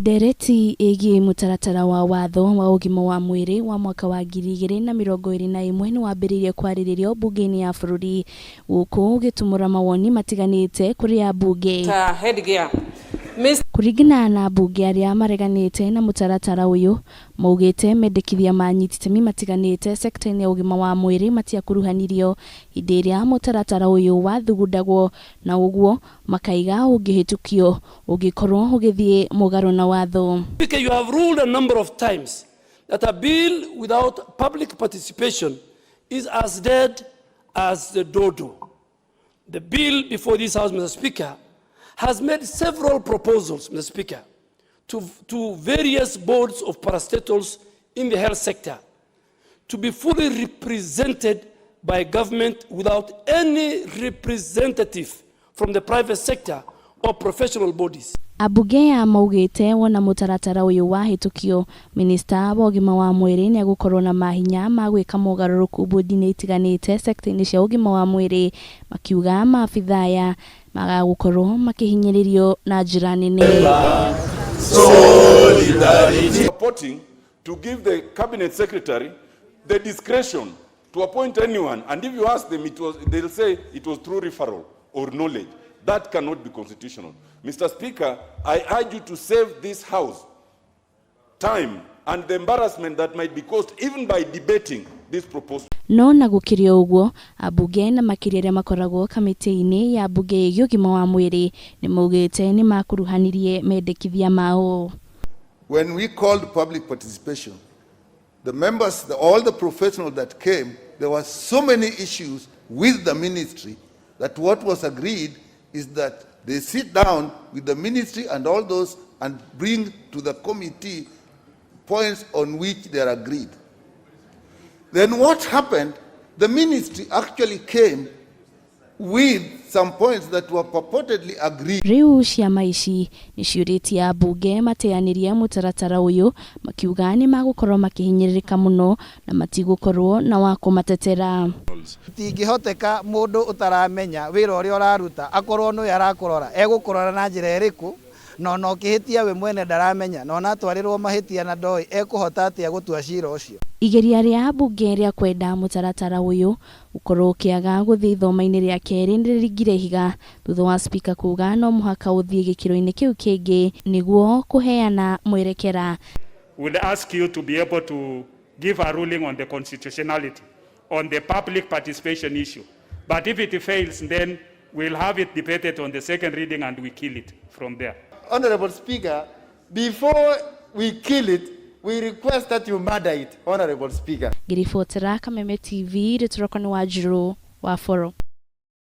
Ndereti ĩgiĩ mũtaratara wa watho wa ũgima wa mwĩrĩ wa mwaka wa 2021 nĩ wambĩrĩirie kwarĩrĩrio mbunge-inĩ ya bũrũri, gũkũ ũgĩtumũra mawoni matiganĩte kũrĩ ambunge. Headgear. Mr. Kũringana na ambunge arĩa mareganĩte na mũtaratara ũyũ, maugĩte mendekithia ma anyiti itemi matiganĩte sekta-inĩ ya ũgima wa mwĩrĩ matiakuruhanirio hĩndĩ ĩrĩa mũtaratara ũyũ wathugundagwo na ũguo makaiga ũngĩhĩtũkio ũngĩkorwo ũgĩthiĩ mũgarũ na watho. Speaker, you have ruled a number of times that a bill without public participation is as dead as the dodo. The bill before this House, Mr. Speaker, has made several proposals, Mr. Speaker, to various boards of parastatals in the health sector to be fully represented by government without any representative from the private sector or professional bodies. Ambunge aya maugĩte wona mũtaratara ũyũ wahĩtũkio, minista wa ũgima wa mwĩrĩ nĩegũkorwo na mahinya ma gwĩka mogarũrũku bodi-inĩ itiganĩte sekta-inĩ cia ũgima wa mwĩrĩ, makiuga maabitha aya magagũkorwo makĩhinyĩrĩrio na njĩra nene. Supporting to give the cabinet secretary the discretion to appoint anyone, and if you ask them, they'll say it was through referral or knowledge. That cannot be constitutional. Mr. Speaker, I urge you to save this House time and the embarrassment that might be caused even by debating this proposal. No na gũkĩrĩ o ũguo, ambunge na makĩria arĩa makoragwo kamĩtĩ-inĩ ya mbunge ĩgiĩ ũgima wa mwĩrĩ nĩ maugĩte nĩ makuruhanirie mendekithia mao. When we called public participation, the members, all the professionals that came, there were so many issues with the ministry that what was agreed is that they sit down with the ministry and all those and bring to the committee points on which they are agreed. Then what happened, the ministry actually came with some points that were purportedly agreed. Rĩu ciama ici nĩ ciũrĩtie ambunge mateanĩrie mũtaratara ũyũ, makiuga nĩ magũkorwo makĩhinyĩrĩrĩka mũno na matigũkorwo na wa kũmatetera. Tingĩhoteka mũndũ ũtaramenya wĩra ũrĩa ũraruta akorwo nĩwe arakũrora, egũkũrora na njĩra ĩrĩkũ? Na ona ũkĩhĩtia we mwene ndaramenya, na ona atwarĩrwo mahĩtia na ndoĩ, ekũhota atĩa gũtua cira ũcio? Igeria rĩa mbunge rĩa kwenda mũtaratara ũyũ ũkorwo ũkĩaga gũthiĩ ithoma-inĩ rĩa kerĩ nĩ rĩringire ihiga thutha wa spika kuga no mũhaka ũthiĩ gĩkĩro-inĩ kĩu kĩngĩ nĩguo kũheana mwerekera. Will ask you to be able to give a ruling on the constitutionality, on the public participation issue. But if it fails, then we'll have it debated on the second reading and we kill it from there. Honorable Speaker, before we kill it, we request that you murder it, Honorable Speaker. Ngĩribotera Kameme TV, rĩtwa rĩakwa nĩ Wanjirũ wa Boro.